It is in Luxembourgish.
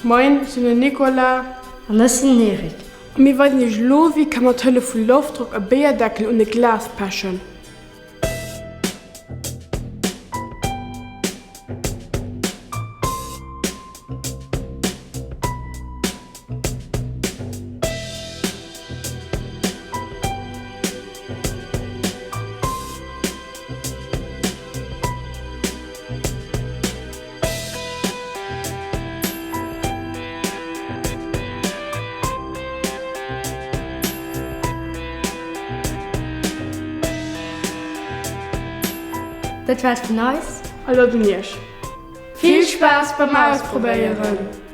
Moien, ech sinn den Nicolas. An ech sinn den Eric. A mir weisen iech elo wéi kann mat Hëllef vu Loftdrock e Béierdeckel un e Glas pechen. Dat war et vun eis. A lo den Iech. Vill Spaass beim Ausprobéieren!